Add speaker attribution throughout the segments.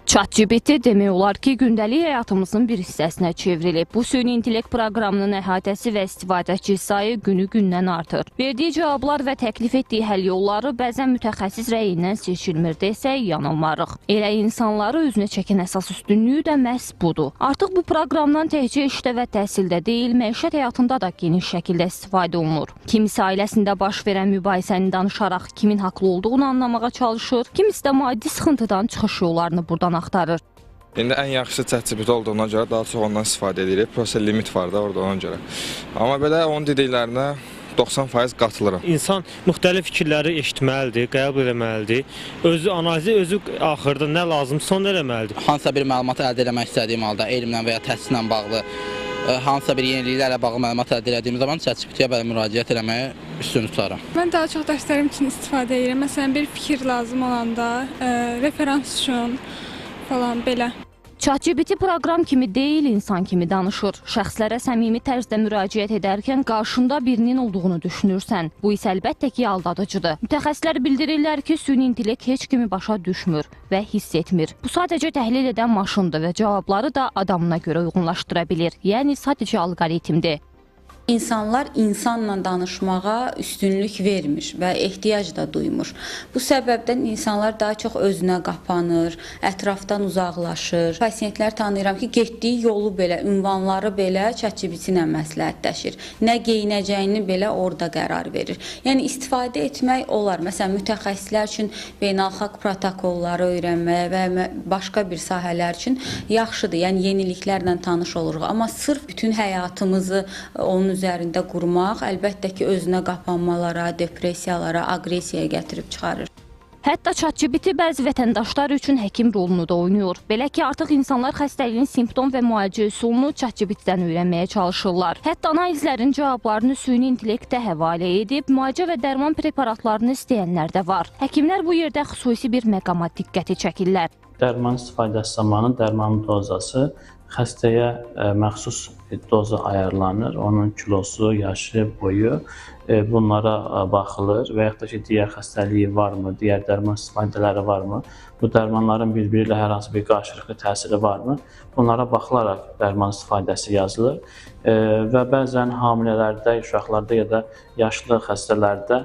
Speaker 1: ChatGPT demək olar ki, gündəlik həyatımızın bir hissəsinə çevrilib. Bu süni intellekt proqramının əhatəsi və istifadəçi sayı günü-gündən artır. Verdiyi cavablar və təklif etdiyi həll yolları bəzən mütəxəssis rəyindən seçilmir desək yanılmarıq. Elə insanları özünə çəkən əsas üstünlüyü də məhz budur. Artıq bu proqramdan təkcə işdə və təhsildə deyil, məişət həyatında da geniş şəkildə istifadə olunur. Kimisi ailəsində baş verən mübahisəni danışaraq kimin haqlı olduğunu anlamağa çalışır, kimisi də maddi sıxıntıdan çıxış yollarını buradan axtarır.
Speaker 2: İndi ən yaxşısı ChatGPT olduğuna görə daha çox ondan istifadə edirik. Prosta limit var da orada ona görə. Amma belə onun dediklərinə 90% qatılıram.
Speaker 3: İnsan müxtəlif fikirləri eşitməlidir, qəbul eləməlidir. Özü analizi, özü axırda nə lazımsa onu eləməlidir.
Speaker 4: Hansısa bir məlumatı əldə eləmək istədiyim halda elmlə və ya təhsillə bağlı hansısa bir yeniliklərlə bağlı məlumat əldə elədiyim zaman ChatGPT-yə belə müraciət eləməyi üstün tutaram.
Speaker 5: Mən daha çox dərslərim üçün istifadə edirəm. Məsələn, bir fikir lazım olanda, referans üçün falan belə.
Speaker 1: ChatGPT proqram kimi deyil, insan kimi danışır. Şəxslərə səmimi tərzdə müraciət edərkən qarşında birinin olduğunu düşünürsən. Bu isə əlbəttə ki, aldadıcıdır. Mütəxəssislər bildirirlər ki, süni intellekt heç kimi başa düşmür və hiss etmir. Bu sadəcə təhlil edən maşındır və cavabları da adamına görə uyğunlaşdıra bilir. Yəni sadəcə alqoritmdir.
Speaker 6: İnsanlar insanla danışmağa üstünlük vermir və ehtiyac da duymur. Bu səbəbdən insanlar daha çox özünə qapanır, ətrafdan uzaqlaşır. Pasiyentlər tanıyıram ki, getdiyi yolu belə, ünvanları belə ChatGPT ilə məsləhətləşir. Nə geyinəcəyini belə orada qərar verir. Yəni istifadə etmək olar. Məsələn, mütəxəssislər üçün beynəlxalq protokolları öyrənməyə və başqa bir sahələr üçün yaxşıdır. Yəni yeniliklərlə tanış oluruq. Amma sırf bütün həyatımızı onun üzərində qurmaq, əlbəttə ki, özünə qapanmalara, depressiyalara, aqressiyaya gətirib çıxarır.
Speaker 1: Hətta ChatGPT bəzi vətəndaşlar üçün həkim rolunu da oynayır. Belə ki, artıq insanlar xəstəliyin simptom və müalicə üsulunu ChatGPT-dən öyrənməyə çalışırlar. Hətta analizlərin cavablarını süni intellektə həvalə edib, müalicə və dərman preparatlarını istəyənlər də var. Həkimlər bu yerdə xüsusi bir məqama diqqəti çəkirlər.
Speaker 7: Dərman istifadəsi zamanı dərmanın dozası xəstəyə məxsus doza ayarlanır. Onun kilosu, yaşı, boyu bunlara baxılır və yaxud da ki, digər xəstəliyi varmı, digər dərman istifadələri varmı, bu dərmanların bir-biri ilə hər hansı bir qarşılıqlı təsiri varmı, bunlara baxılaraq dərman istifadəsi yazılır və bəzən hamilələrdə, uşaqlarda ya da yaşlı xəstələrdə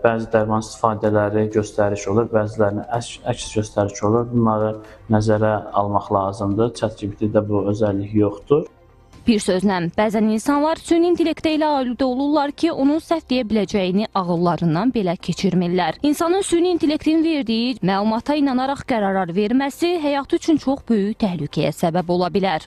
Speaker 7: bəzi dərman istifadələri göstəriş olur, bəzilərinin əks göstəriş olur. Bunları nəzərə almaq lazımdır. ChatGPT-də bu özəllik yoxdur.
Speaker 1: Bir sözlə, bəzən insanlar süni intellektə elə aludə olurlar ki, onun səhv deyə biləcəyini ağıllarından belə keçirmirlər. İnsanın süni intellektin verdiyi məlumata inanaraq qərarlar verməsi həyatı üçün çox böyük təhlükəyə səbəb ola bilər.